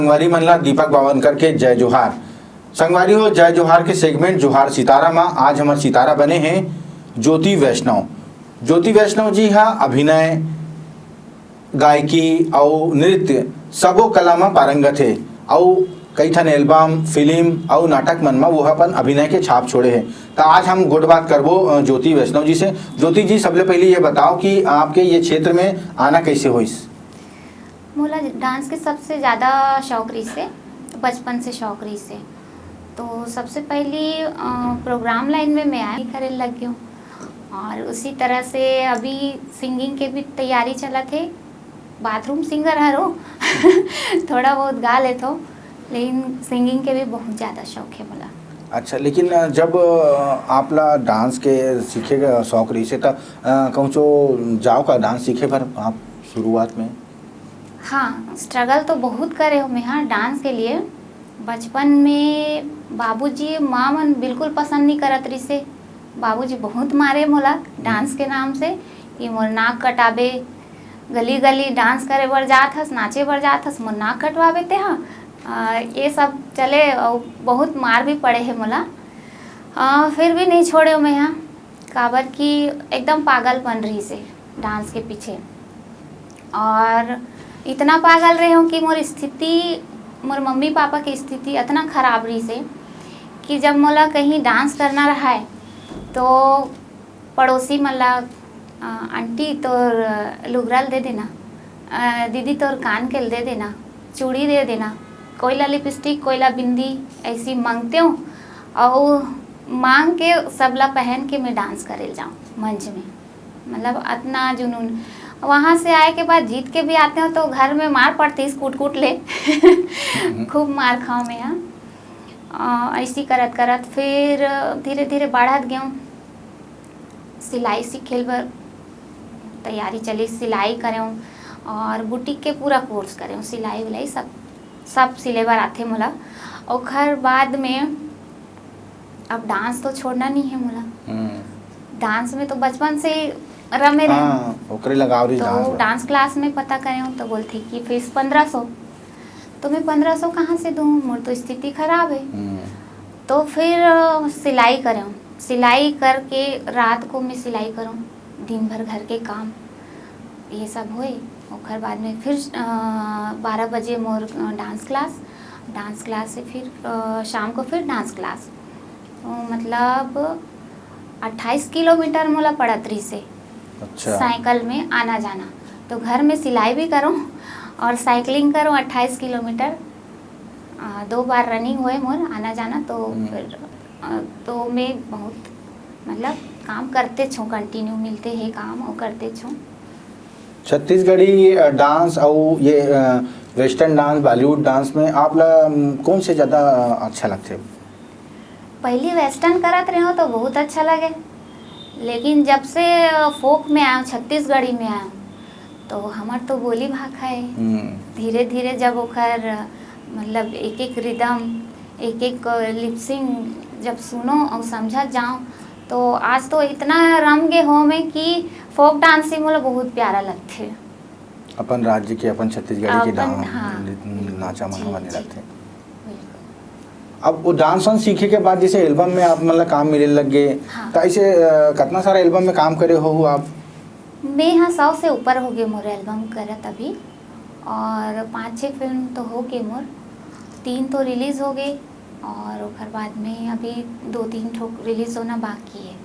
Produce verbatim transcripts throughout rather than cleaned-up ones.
संगवारी मन ला दीपक बावनकर के जय जोहार। संगवारी हो, जय जोहार के सेगमेंट जोहार सितारा मा आज हमर सितारा बने हे ज्योति वैष्णव। ज्योति वैष्णव जी हा अभिनय, गायकी अउ नृत्य सबो कला मा पारंगत हे अउ कई ठन एल्बम, फिल्म अउ नाटक मन मा वो अपन अभिनय के छाप छोड़े हे। त आज हम गोठ बात करबो, अ, ज्योति वैष्णव जी से। ज्योति जी, सबले पहिली ये बताओ कि आपके ये क्षेत्र में आना कैसे होइस? मोला डांस के सबसे ज़्यादा शौक रहिसे, बचपन से शौक रहिसे। तो सबसे पहली, अ, प्रोग्राम लाइन में मैं आए करे लग गई हूँ और उसी तरह से अभी सिंगिंग के भी तैयारी चलत हे। बाथरूम सिंगर हरो थोड़ा बहुत गा लेथो, लेकिन सिंगिंग के भी बहुत ज़्यादा शौक है मोला। अच्छा, लेकिन, अ, जब, अ, आप ला डांस के सीखे के शौक रहिसे, त, अ, कहूँ चो जाओ का डांस सीखे बर आप शुरुआत में? हाँ, स्ट्रगल तो बहुत करे हो मैं, हाँ, डांस के लिए। बचपन में बाबूजी, माँ मन बिल्कुल पसंद नहीं करत रहिसे। बाबूजी बहुत मारे मोला डांस के नाम से कि मोर नाक कटाबे, गली गली डांस करे बर जात हस, नाचे बर जात हस, मोर नाक कटवाबे ते हा। अ, ये सब चले अउ बहुत मार भी पड़े हे मोला। अ, फिर भी नहीं छोड़े मैं हा, काबर कि एकदम पागलपन रहिसे डांस के पीछे। और इतना पागल रहे हूँ कि मोर स्थिति, मोर मम्मी पापा की स्थिति इतना खराब रहिसे कि जब मोला कहीं डांस करना रहा है तो पड़ोसी मन ला, "अ, आंटी तोर लुगरा ल दे देना, अ, दीदी तोर कान के ल दे देना, चूड़ी दे देना, कोई ला लिपस्टिक, कोई ला बिंदी", ऐसी मांगते हूँ। और मांग के सबला पहन के मैं डांस करे ल जाऊँ मंच में। मतलब अतना जुनून। वहाँ से आए के बाद जीत के भी आते हो तो घर में मार पड़ती है कूट कूट ले। खूब मार खाओ मैं, हाँ। अ, ऐसी करत करत फिर धीरे धीरे बढ़त गयूँ। सिलाई सीखे बर तैयारी चली, सिलाई करें और बुटीक के पूरा कोर्स करें, सिलाई उलाई सब, सब सिले बर आथे मोला। ओखर बाद में अब डांस तो छोड़ना नहीं है मोला। हम्म। डांस में तो बचपन से ही रमे रहे। हाँ, ओकरे लगाव रही तो डांस में। डांस क्लास में पता करे हूँ तो बोलते कि फीस पंद्रह सौ। तो मैं पंद्रह सौ कहाँ से दूँ, मोर तो स्थिति खराब है। हम्म। तो फिर, अ, सिलाई करे हूँ, सिलाई करके रात को मैं सिलाई करूँ, दिन भर घर के काम ये सब होए। ओकर बाद में फिर, अ, बारह बजे मोर, अ, डांस क्लास, डांस क्लास से फिर, अ, शाम को फिर डांस क्लास। तो मतलब अट्ठाईस किलोमीटर मोला पड़त रहिसे। अच्छा। साइकिल में आना जाना। तो घर में सिलाई भी करूँ और साइकिलिंग करूँ अट्ठाईस किलोमीटर। अ, दो बार रनिंग होए मोर आना जाना, तो हम्म। फिर, अ, तो मैं बहुत मतलब काम करते छो, कंटिन्यू मिलते हे काम और करते छो। छत्तीसगढ़ी, अ, डांस अउ ये, अ, वेस्टर्न डांस, बॉलीवुड डांस में आप ला, अम, कौन से ज्यादा, अ, अच्छा लगथे? पहली वेस्टर्न करत रहे तो बहुत अच्छा लगे, लेकिन जब से, अ, फोक में आए, छत्तीसगढ़ी में आए, तो हमर तो बोली भाखा है। हम्म। धीरे धीरे जब ओकर मतलब एक एक रिदम, एक एक लिपसिंग जब सुनो और समझत जाओ, तो आज तो इतना रम गे हो मैं कि फोक डांस ही मोला बहुत प्यारा लगथे। अपन राज्य के, अपन छत्तीसगढ़ी के अपन, डांस, हाँ। नाचा मन जी, बने जी। लगथे। बिल्कुल। अब वो डांस वांस सीखे के बाद जैसे एल्बम में आप मन ला काम मिले लग गए, हाँ। तो ऐसे, अ, कितना सारा एल्बम में काम करे हो आप? मैं हाँ सौ से ऊपर हो गए मोर एल्बम करत अभी, और पाँच छः फिल्म तो हो गए मोर, तीन तो रिलीज हो गए और ओकर बाद में अभी दो तीन ठो रिलीज होना बाकी है।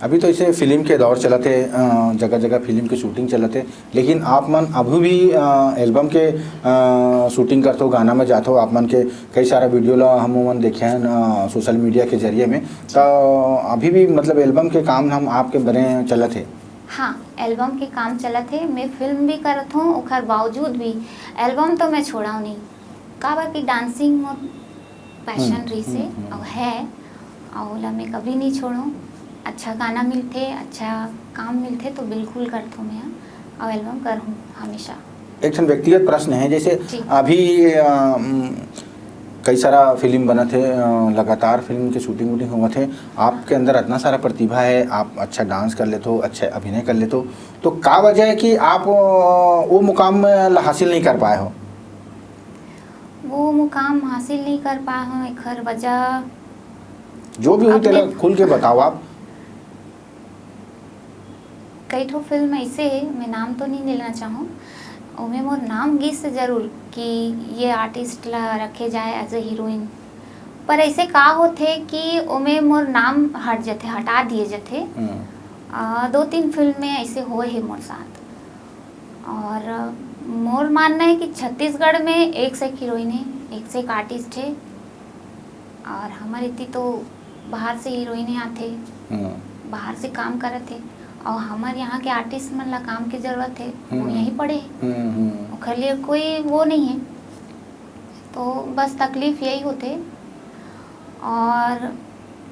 अभी तो इसे फिल्म के दौर चलत हे, अ, जगह-जगह फिल्म के शूटिंग चलत हे, लेकिन आप मन अभी भी, अ, एल्बम के, अ, शूटिंग करथो, गाना में जाथो, आप मन के कई सारा वीडियो ला हम मन देखे हन, अ, सोशल मीडिया के जरिए में। तो अभी भी मतलब एल्बम के काम हम आपके बने चलत हे? हाँ, एल्बम के काम चलत हे। मैं फिल्म भी करत हूँ, ओखर बावजूद भी एल्बम तो मैं छोड़ा नहीं, काबर कि डांसिंग मोर पैशन हम्म, रहिसे हम्म, हम्म। अउ है, अउ ओला मैं कभी नहीं छोड़ूं। अच्छा गाना मिलथे, अच्छा काम मिलथे तो बिल्कुल करथों मैं, अउ एल्बम करहूँ हमेशा। एक ठन व्यक्तिगत प्रश्न है, जैसे जी। अभी, अ, उम, कई सारा फिल्म बनत हे, अ, लगातार फिल्म के शूटिंग वूटिंग होवत हे, आपके अंदर इतना सारा प्रतिभा है, आप अच्छा डांस कर लेते हो, अच्छा अभिनय कर लेते हो, तो का वजह है कि आप, अ, वो मुकाम ला हासिल नहीं कर पाए हो? वो मुकाम हासिल नहीं कर पाए हूँ, एखर वजह जो भी हुई अपने तेला खुल के बताओ आप। कई ठो फिल्म ऐसे हे, मैं नाम तो नहीं लेना चाहूँ, ओमे मोर नाम गिस जरूर कि ये आर्टिस्ट ला रखे जाए एज ए हीरोइन, पर ऐसे का होथे कि ओमे मोर नाम हट जथे, हटा दिए जथे। हम्म, आ, दो तीन फिल्म में ऐसे होए हे मोर साथ। और मोर मानना है कि छत्तीसगढ़ में एक से एक हीरोइन है, एक से एक आर्टिस्ट है, और हमर इति तो बाहर से हीरोइन आथे, हम्म, बाहर से काम करत हे, और हमर यहाँ के आर्टिस्ट मन ला काम के जरूरत है, वो हम्म। यहीं पड़े हैं, हम्म, हम्म। ओखर लिए कोई वो नहीं है। तो बस तकलीफ यही होथे, और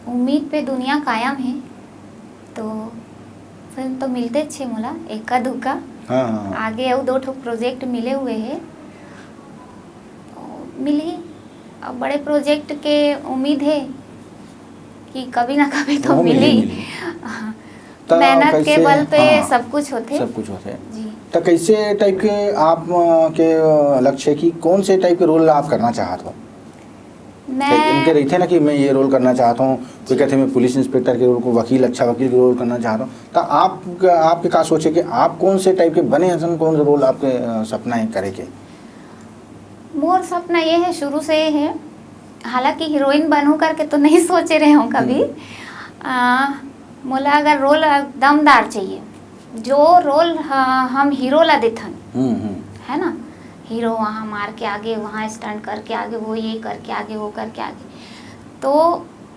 उम्मीद पे दुनिया कायम है। तो फिल्म तो मिलते छे मोला, एका दुका। हाँ, हाँ, हाँ। आगे अउ दो ठो प्रोजेक्ट मिले हुए है, तो मिलही। अब बड़े प्रोजेक्ट के उम्मीद है कि कभी ना कभी तो वो मिलही, मिलही। मिलही। हाँ। तो मेहनत के कैसे, बल पे हाँ, सब कुछ होथे। सब कुछ होथे। जी। तो कैसे टाइप के आप अ, के अ, लक्ष्य है कि कौन से टाइप के रोल आप करना चाहत हो? मैं उनके रहिथे ना कि मैं ये रोल करना चाहत हूँ, कोई कहथे मैं पुलिस इंस्पेक्टर के रोल को, वकील, अच्छा वकील के रोल करना चाहत हूँ। तो आप, आपके का सोचे कि आप कौन से टाइप के बने, असन कौन रोल आपके अ, सपना है करे के? मोर सपना ये है, शुरू से ये है, हालांकि हीरोइन बनूं करके तो नहीं सोचे रहे हूँ कभी। हम्म। आ, मोला अगर रोल दमदार चाहिए, जो रोल ह-, हम हीरो ला देथन, हम्म, हम्म। है ना, हीरो वहाँ मार के आगे, वहाँ स्टंट करके आगे, वो ये करके आगे, वो करके आगे, तो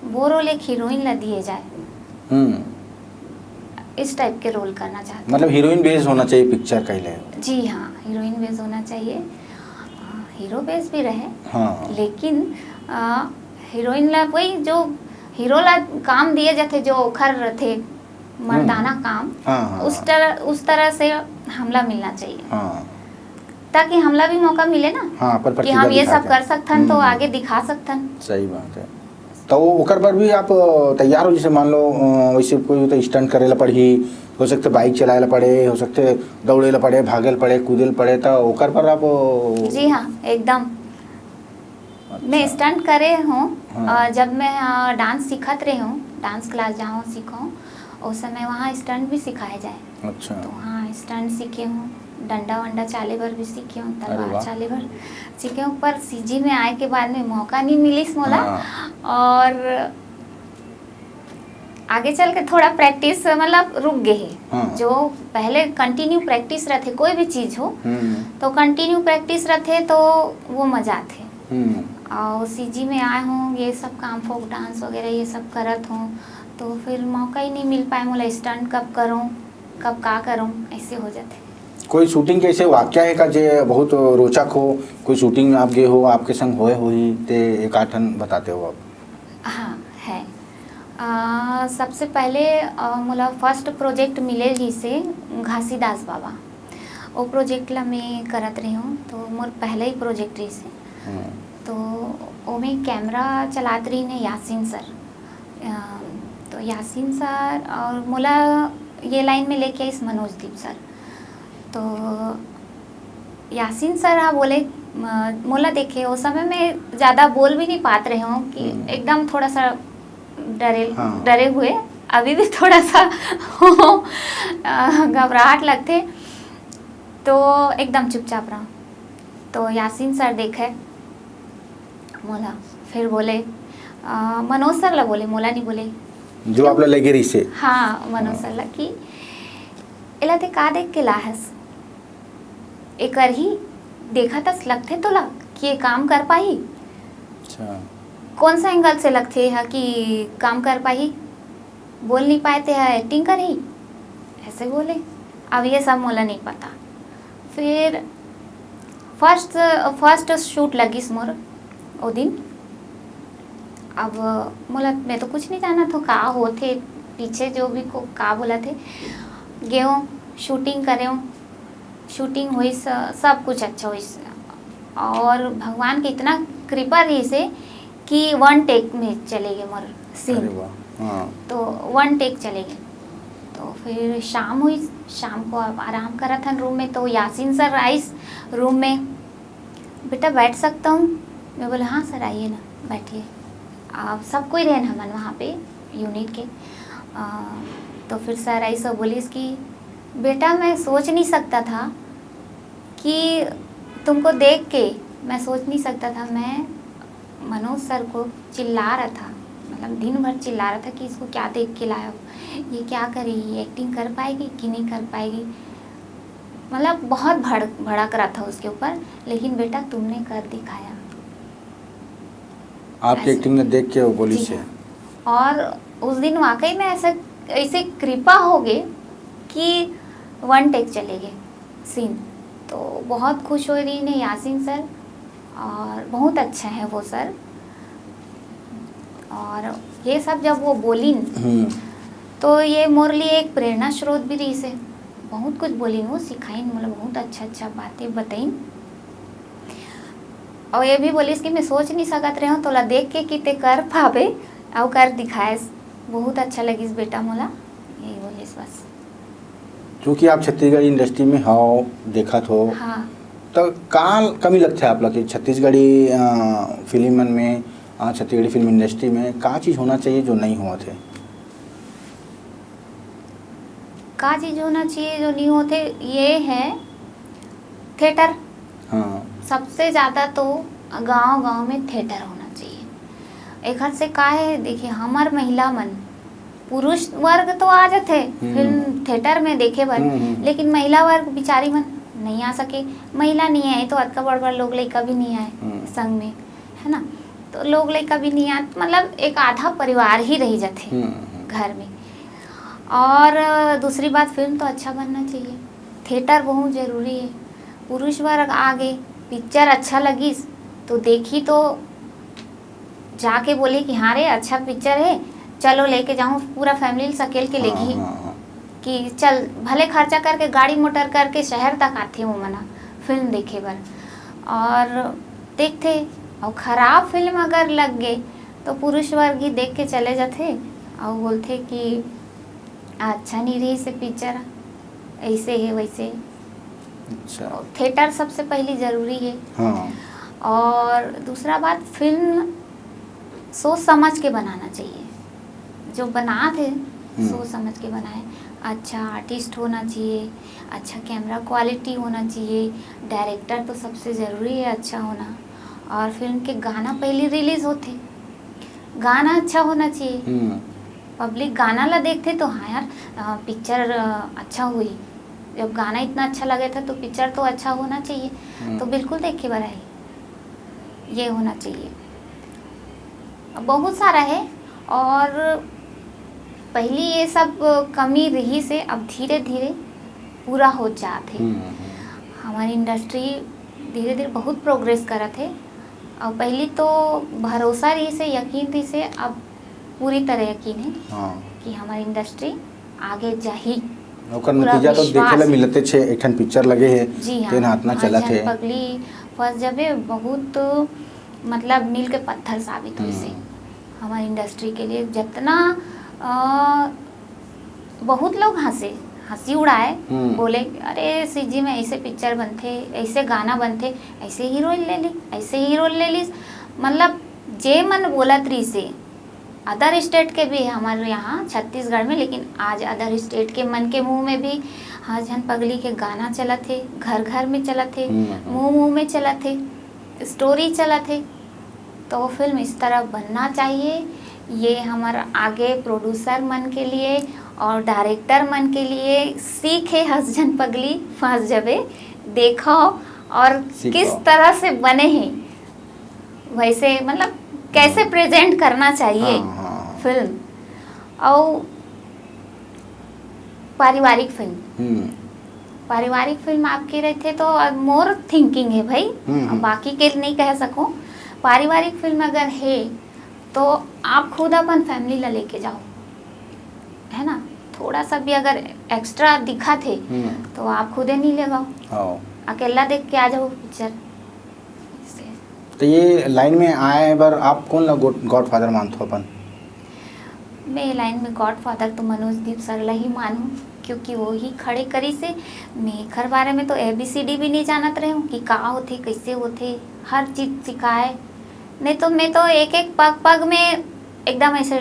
वो रोल एक हीरोइन ला दिए जाए, हम्म। इस टाइप के रोल करना चाहती हूँ। मतलब हीरोइन बेस होना चाहिए पिक्चर कहले। जी हाँ, हीरोइन बेस होना चाहिए। अ, हीरो बेस भी रहे, हाँ। लेकिन अ, हीरोइन ला वही जो हीरो ला काम दिए जाथे, जो ओखर रथे मर्दाना काम, हाँ, हाँ, उस हाँ। तरह उस तरह से हमला मिलना चाहिए, हाँ। ताकि हमला भी मौका मिले ना हाँ, पर कि प्रतिभा हम ये दिखा सब के। कर सकथन, तो हम्म। आगे दिखा सकथन। सही बात है। तो ओकर पर भी आप अ, तैयार हो, जैसे मान लो अ, वैसे कोई तो स्टंट करे ला पड़ही, हो सकते बाइक चलाए ला पड़े, हो सकते दौड़े ला पड़े, भागे ला पड़े, कूदे ला पड़े, तो ओकर पर आप अ, जी हाँ, एकदम। अच्छा। मैं स्टंट करे हूँ। हाँ। अ, जब मैं अ, डांस सीखत रहे हूँ, डांस क्लास जहाँ सीखूँ, उस समय वहाँ स्टंट भी सिखाए जाए। अच्छा। तो हाँ, स्टंट सीखे हूँ, डंडा वंडा चाले बर भी सीखे हूँ, अरे तलवार वाह। चाले बर सीखे हूँ, पर सीजी में आए के बाद में मौका नहीं मिलिस मोला। हाँ। और आगे चल के थोड़ा प्रैक्टिस मतलब रुक गए है। हाँ। जो पहले कंटिन्यू प्रैक्टिस रहते कोई भी चीज हो, हम्म। तो कंटिन्यू प्रैक्टिस रहते तो वो मजा आते। हम्म। और सीजी में आए हूँ, ये सब काम, फोक डांस वगैरह ये सब करत हूँ, तो फिर मौका ही नहीं मिल पाए मोला, स्टंट कब करूँ, कब का करूँ, ऐसे हो जाते। कोई शूटिंग के ऐसे वाक्य है का जे बहुत रोचक हो, कोई शूटिंग में आप गए हो, आपके संग होए होही, ते एक आध ठन बताते हो आप? हाँ, है। अ, सबसे पहले अ, मोला फर्स्ट प्रोजेक्ट मिले रहिसे घासीदास बाबा, वो प्रोजेक्ट ला मैं करत रही हूँ, तो मोर पहला ही प्रोजेक्ट रहिसे। हम्म। तो ओमे कैमरा चलात रहिन हे यासीन सर। अ, तो यासीन सर और मोला ये लाइन में लेके आइस मनोज दीप सर। तो यासीन सर हा बोले, म-, मोला देखे, उस समय मैं ज़्यादा बोल भी नहीं पात रहे हूँ कि हम्म। एकदम थोड़ा सा डरे, हाँ। डरे हुए, अभी भी थोड़ा सा अ, घबराहट लगते, तो एकदम चुपचाप रहा। तो यासीन सर देखे मोला, फिर बोले, अ, मनोज सर ला बोले, मोला नहीं बोले। जो आप ला लगे रहिसे। हाँ, मनोज सर ला कि एला ते का देख के लाहस? एकर ही देखा तस लगथे तोला कि ये काम कर पाही? अच्छा। कौन सा एंगल से लगथे हा कि काम कर पाही? बोल नहीं पाए ते हा एक्टिंग करही? ऐसे बोले। अब ये सब मोला नहीं पता। फिर फर्स्ट, फर्स्ट शूट लगिस मोर ओ दिन। अब मोला, मैं तो कुछ नहीं जानत हों का होथे, पीछे जो भी को का बोलत हे। गेहूँ, शूटिंग करेंव, शूटिंग होइस, सब कुछ अच्छा होइस। और भगवान के इतना कृपा रहिसे कि वन टेक में चले गए मोर सीन। अरे वाह। हाँ। तो वन टेक चले गए। तो फिर शाम हुई, शाम को अब आराम करत हन रूम में, तो यासीन सर आइस रूम में, "बेटा, बैठ सकता हूँ?" मैं बोले, "हाँ सर, आइए ना, बैठिए।" अब सब कोई रहेन हमन वहाँ पे यूनिट के। अ, तो फिर सर ऐसा बोलिस कि, "बेटा, मैं सोच नहीं सकता था कि तुमको देख के, मैं सोच नहीं सकता था, मैं मनोज सर को चिल्ला रहा था, मतलब दिन भर चिल्ला रहा था कि इसको क्या देख के लाए हो, ये क्या करेगी, एक्टिंग कर पाएगी कि नहीं कर पाएगी।" मतलब बहुत भड़ भड़क रहा था उसके ऊपर, लेकिन बेटा, तुमने कर दिखाया। आपकी ऐसे। एक्टिंग ने देख के वो बोली जी से। हाँ। और उस दिन वाकई में ऐसा, ऐसे कृपा हो गए कि वन टेक चले गए सीन। तो बहुत खुश हो रही ने यासीन सर, और बहुत अच्छा है वो सर। और ये सब जब वो बोलिन, हम्म। तो ये मोर लिए एक प्रेरणा स्रोत भी रही से। बहुत कुछ बोलिन वो, सिखाइन, मतलब बहुत अच्छा अच्छा बातें बताइन। और ये भी बोलिस कि मैं सोच नहीं सकत रहे हूँ तोला देख के कि ते कर पाबे, और कर दिखाएस। बहुत अच्छा लगिस बेटा मोला, यही बोलिस बस। क्योंकि आप छत्तीसगढ़ी इंडस्ट्री में हो, देखत हो, हाँ। तो का कमी लगता है आप लोग कि छत्तीसगढ़ी अ, फिल्म मन में, अ, छत्तीसगढ़ी फिल्म इंडस्ट्री में का चीज़ होना चाहिए जो नहीं हुआ थे? का चीज होना चाहिए जो नहीं होते, ये है थिएटर। हाँ। सबसे ज्यादा तो गांव गांव में थिएटर होना चाहिए। एक हाथ से का है, देखिए, हमार महिला मन, पुरुष वर्ग तो आ जाते हम्म। फिल्म थिएटर में देखे बर, हम्म, हम्म। लेकिन महिला वर्ग बिचारी मन नहीं आ सके। महिला नहीं आए तो अतका बड़ बड़ लोग लइका भी नहीं आए हम्म। संग में, है ना? तो लोग लइका भी नहीं आए, मतलब एक आधा परिवार ही रह जाते हम्म, हम्म। घर में। और दूसरी बात, फिल्म तो अच्छा बनना चाहिए, थिएटर बहुत जरूरी है। पुरुष वर्ग आ गए, पिक्चर अच्छा लगिस तो देखी तो जाके बोली कि हाँ रे, अच्छा पिक्चर है, चलो लेके जाऊँ, पूरा फैमिली सकेल के हाँ, लेगी। हाँ, हाँ। कि चल, भले खर्चा करके, गाड़ी मोटर करके शहर तक आथे वो मना फिल्म देखे बर, और देखथे। और खराब फिल्म अगर लग गए तो पुरुष वर्ग ही देख के चले जाथे और बोलथे कि अच्छा नहीं रही से पिक्चर, ऐसे है वैसे। अच्छा। थिएटर सबसे पहली जरूरी है। हाँ। और दूसरा बात, फिल्म सोच समझ के बनाना चाहिए। जो बनात है, हम्म। सोच समझ के बनाए। अच्छा आर्टिस्ट होना चाहिए, अच्छा कैमरा क्वालिटी होना चाहिए, डायरेक्टर तो सबसे ज़रूरी है अच्छा होना। और फिल्म के गाना पहले रिलीज होते, गाना अच्छा होना चाहिए। हम्म। पब्लिक गाना ला देखते तो हाँ यार, अ, पिक्चर, अ, अच्छा हुई। जब गाना इतना अच्छा लगे था तो पिक्चर तो अच्छा होना चाहिए। हम्म। तो बिल्कुल देखे बर आई, ये होना चाहिए। बहुत सारा है। और पहली ये सब कमी रही से अब धीरे धीरे पूरा हो जात है। हम्म, हम्म। हमारी इंडस्ट्री धीरे धीरे बहुत प्रोग्रेस करत है। और पहली तो भरोसा रही से, यकीन रही से, अब पूरी तरह यकीन है हाँ। कि हमारी इंडस्ट्री आगे जाही। ओकर पूरा नतीजा तो विश्वास देखे ला है। मिलते छे, एक ठन पिक्चर लगे है, जी हाँ, तेन हाथ ना चलत हरझन है। पगली फंस जबे बहुत, मतलब, मील के पत्थर साबित हुई से हम्म। हमारी इंडस्ट्री के लिए। जितना अ, बहुत लोग हंसे, हंसी उड़ाए, हम्म। बोले, "अरे सीजी में ऐसे पिक्चर बनथे, ऐसे गाना बनथे, ऐसे हीरोइन ले ली, ऐसे हीरो ले ली।" मतलब जे मन बोलत रही से, अदर स्टेट के भी, हमारे यहाँ छत्तीसगढ़ में, लेकिन आज अदर स्टेट के मन के मुंह में भी हरझन पगली के गाना चलत है, घर घर में चलत है, हम्म, हम्म। मुंह मुंह में चलत है, स्टोरी चलत है। तो वो फिल्म इस तरह बनना चाहिए। ये हमारा आगे प्रोड्यूसर मन के लिए और डायरेक्टर मन के लिए सीख है, हरझन पगली फंस जबे, देखो और सीखो। किस तरह से बने हैं, वैसे, मतलब, कैसे प्रेजेंट करना चाहिए हाँ, हाँ। फिल्म। और पारिवारिक फिल्म, हम्म। पारिवारिक फिल्म आपके रहते तो, अब मोर थिंकिंग है भाई, हम्म, हम्म। अब बाकी के नहीं कह सको। पारिवारिक फिल्म अगर है तो आप खुद अपन फैमिली ला लेके जाओ, है ना? थोड़ा सा भी अगर एक्स्ट्रा दिखा थे हम्म। तो आप खुदे नहीं ले जाओ, हाँ। अकेला देख के आ जाओ पिक्चर। तो ये लाइन में आए बर आप कौन ला गॉडफादर मानथो अपन? मैं लाइन में गॉडफादर तो मनोज दीप सर ला ही मानूँ, क्योंकि वो ही खड़े करी से। मैं एखर बारे में तो एबीसीडी भी नहीं जानत रहे हूँ कि का होथे, कैसे होथे, हर चीज सिखाए। नहीं तो मैं तो एक एक पग पग में एकदम ऐसे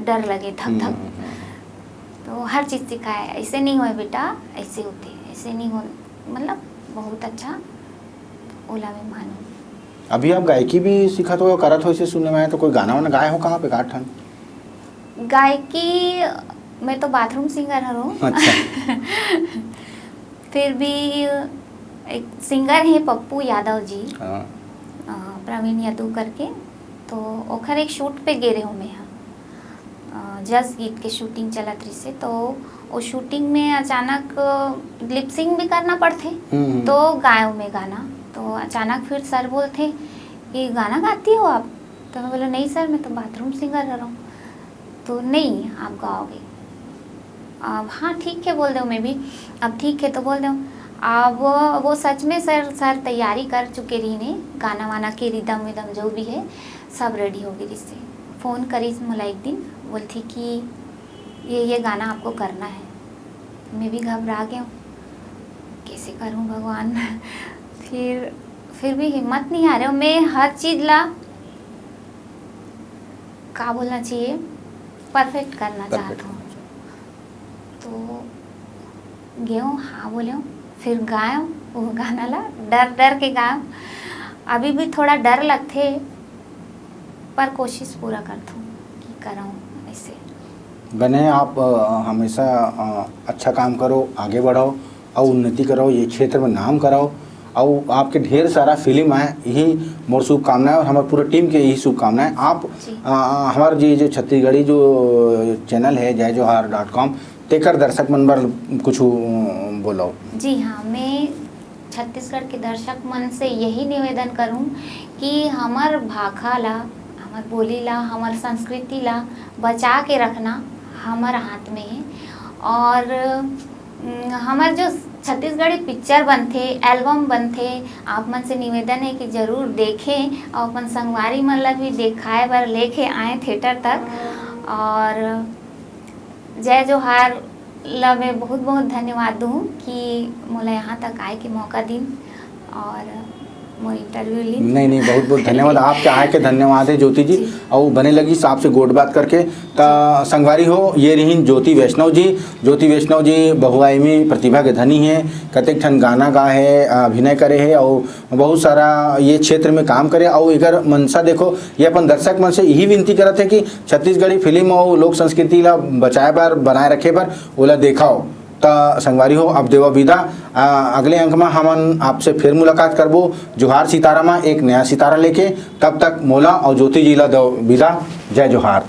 डर लगे, धक धक। हम्म, हम्म। तो हर चीज सिखाए, ऐसे नहीं होए बेटा, ऐसे होते, ऐसे नहीं हो, मतलब बहुत अच्छा। ओला मैं मानूँ। अभी आप गायकी भी सीखत हो, करत हो, इसे सुनने में आया, तो कोई गाना वाना गाए हो कहाँ पे, का ठन? गायकी, मैं तो बाथरूम सिंगर हरों। अच्छा। फिर भी एक सिंगर है पप्पू यादव जी, हाँ। अ, प्रवीण यदु करके, तो ओखर एक शूट पे गे रहे हूँ मैं यहाँ, अ, जस गीत के शूटिंग चलत रहिसे, तो वो शूटिंग में अचानक लिपसिंग भी करना पड़थे, हम्म, हम्म। तो गायो मैं गाना। तो अचानक फिर सर बोलथे कि गाना गाती हो आप? तो मैं बोला, नहीं सर, मैं तो बाथरूम सिंगर हरों। तो नहीं, आप गाओगे। अब हाँ ठीक है बोल दो, मैं भी अब ठीक है तो बोल दो। अब वो, वो सच में सर सर तैयारी कर चुके रहिन हे, गाना वाना के रिदम विदम जो भी है सब रेडी हो गए रहिसे। फ़ोन करिस मोला एक दिन, बोलथे कि ये ये गाना आपको करना है। मैं भी घबरा गया हूँ, कैसे करूँ भगवान। फिर फिर भी हिम्मत नहीं आ रहा, मैं हर चीज़ ला, का बोलना चाहिए, परफेक्ट करना परफेक्ट चाहत हूँ। तो गेहूँ हाँ बोले, फिर गायो वो गाना ला, डर डर के गायो। अभी भी थोड़ा डर लगथे, पर कोशिश पूरा करथूँ कि कराऊँ ऐसे। बने आप अ, हमेशा अ, अच्छा काम करो, आगे बढ़ो और उन्नति करो, ये क्षेत्र में नाम कराओ और आपके ढेर सारा फिल्म आए, यही मोर शुभकामनाएं और हमारे पूरे टीम के यही शुभकामनाएं। आप जी। अ, हमारे जी जो छत्तीसगढ़ी जो चैनल है जय जोहार डॉट कॉम, तेकर दर्शक मन बर कुछ अ, बोलो। जी हाँ, मैं छत्तीसगढ़ के दर्शक मन से यही निवेदन करूँ कि हमर भाखा ला, हमर बोली ला, हमर संस्कृति ला बचा के रखना हमर हाथ में है। और उम, हमर जो छत्तीसगढ़ी पिक्चर बनथे, एल्बम बनथे, आप मन से निवेदन है कि जरूर देखें और अपन संगवारी मन ला भी देखाए बर लेके आए थिएटर तक। और जय जोहार ला मैं बहुत बहुत धन्यवाद दूँ कि मोला यहाँ तक आए के मौका दिन और मोर इंटरव्यू ली। नहीं नहीं, बहुत बहुत धन्यवाद आपके आए के, धन्यवाद है ज्योति जी। जी। और बने लगी आपसे गोठ बात करके। त संगवारी हो, ये रहीन ज्योति वैष्णव जी। ज्योति वैष्णव जी बहुआयामी प्रतिभा के धनी है, कतेक ठन गाना गा है, अभिनय करे है और बहुत सारा ये क्षेत्र में काम करे। और एकर मनसा देखो, ये अपन दर्शक मन से यही विनती करत है कि छत्तीसगढ़ी फिल्म और लोक संस्कृति ला बचाए बर, बनाए रखे बर ओला देखाओ। त संगवारी हो, अब देवा विदा। आ, अगले अंक में हमन आपसे फिर मुलाकात करबो जोहार सितारा में एक नया सितारा लेके। तब तक मोला और ज्योति जी ला दो विदा। जय जोहार।